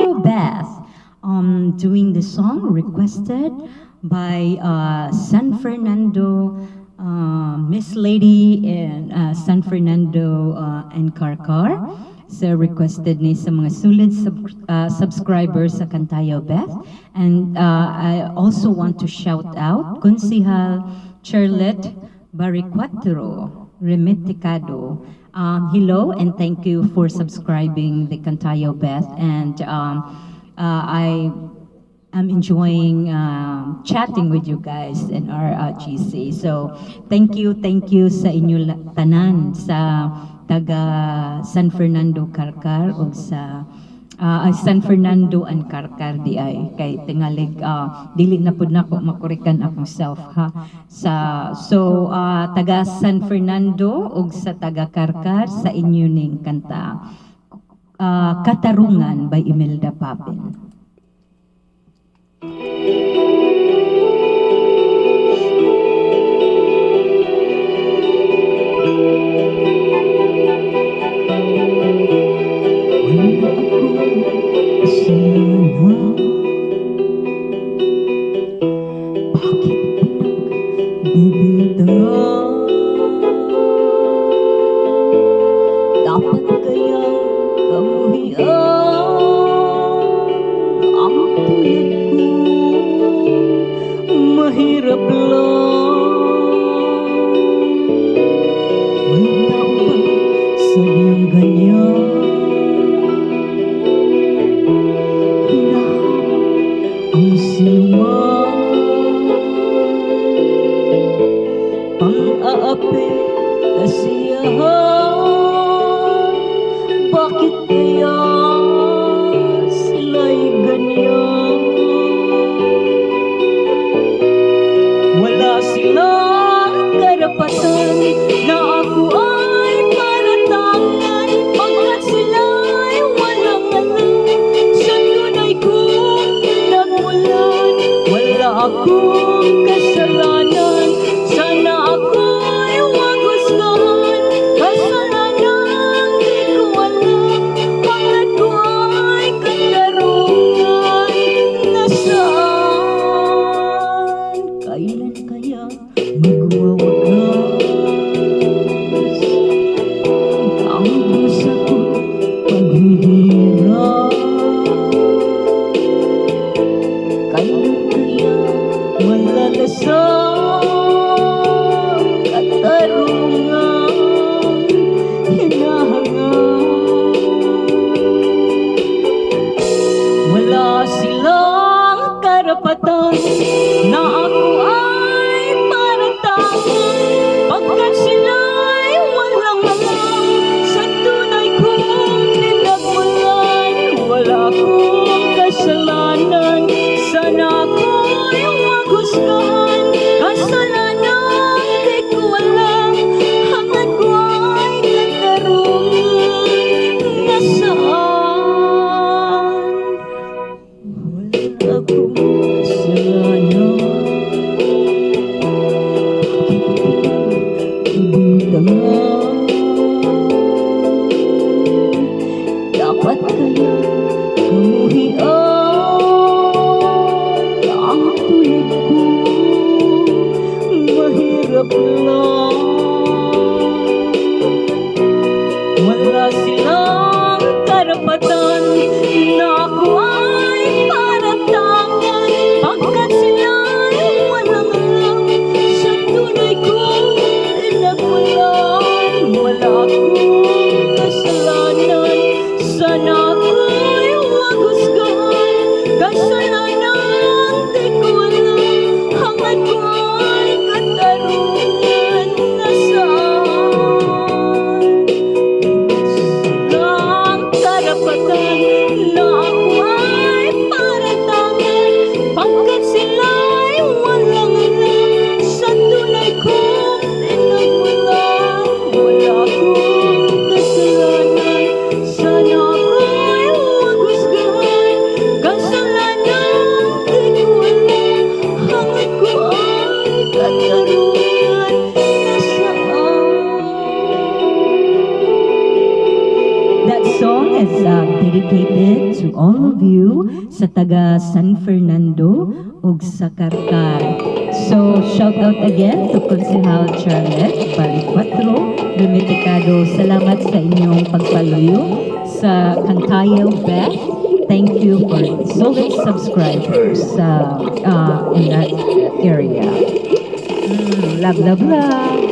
Kantayo Beth, doing the song requested by San Fernando, Miss Lady in San Fernando and Carcar. So requested ni sa mga sulit subscribers sa Kantayo Beth. And I also want to shout out Konsihal Charlotte Baricuatro Remiticado. Hello and thank you for subscribing the Kantayo Beth. And I am enjoying chatting with you guys in our GC. So thank you sa inyo tanan sa taga San Fernando Carcar o sa San Fernando and Carcar di ay kay tingalig dili na pud nako makorekan akong self ha sa so taga San Fernando ug sa taga Carcar, sa inyo ning kanta, Katarungan by Imelda Papin. Wala akong kasalanan. Bakit pinagbibintangan? Dapat kayang kamuhian ang tulad ko, mahirap lang. May tao ba sadyang ganyan? Hinahanap ang sinuman, pang-aapi, kasiyahan. Bakit kaya sila'y ganyan? Wala silang karapatan na ako ay paratangan, pagkat sila'y walang alam sa tunay kong pinagmulan. Wala akong kasalanan. Sana ako'y wag husgahan. Kasalanan di ko alam. Hangad ko ay katarungan. Nasaan? Kailan kaya magwawakas ang pusa ko paghihirap? Kailan kaya malalasang katarungan hinahangad? Wala silang karapatan na ako ay paratangan, pagkat sila'y walang alam sa tunay kong pinagmulan. Wala akong kasalanan. Sana ako'y wag husgahan. Kasalanan di ko alam. Hangad ko ay katarungan. Nasaan? Wala akong kasalanan. Bakit pinagbibintangan? Dapat kaya kamuhian ang tulad ko, mahirap lang. Wala silang karapatan na ako ay paratangan, pagkat sila'y walang alam sa tunay kong pinagmulan. Wala akong kasalanan. Sana ako'y Song is dedicated to all of you sa taga San Fernando ug sa Carcar. So, shout out again to Konsehal Charlotte Balicuatro Remiticado. Salamat sa inyong pagpaluyo sa Kantayo Beth. Thank you for solid subscribers in that area. Love, love, love.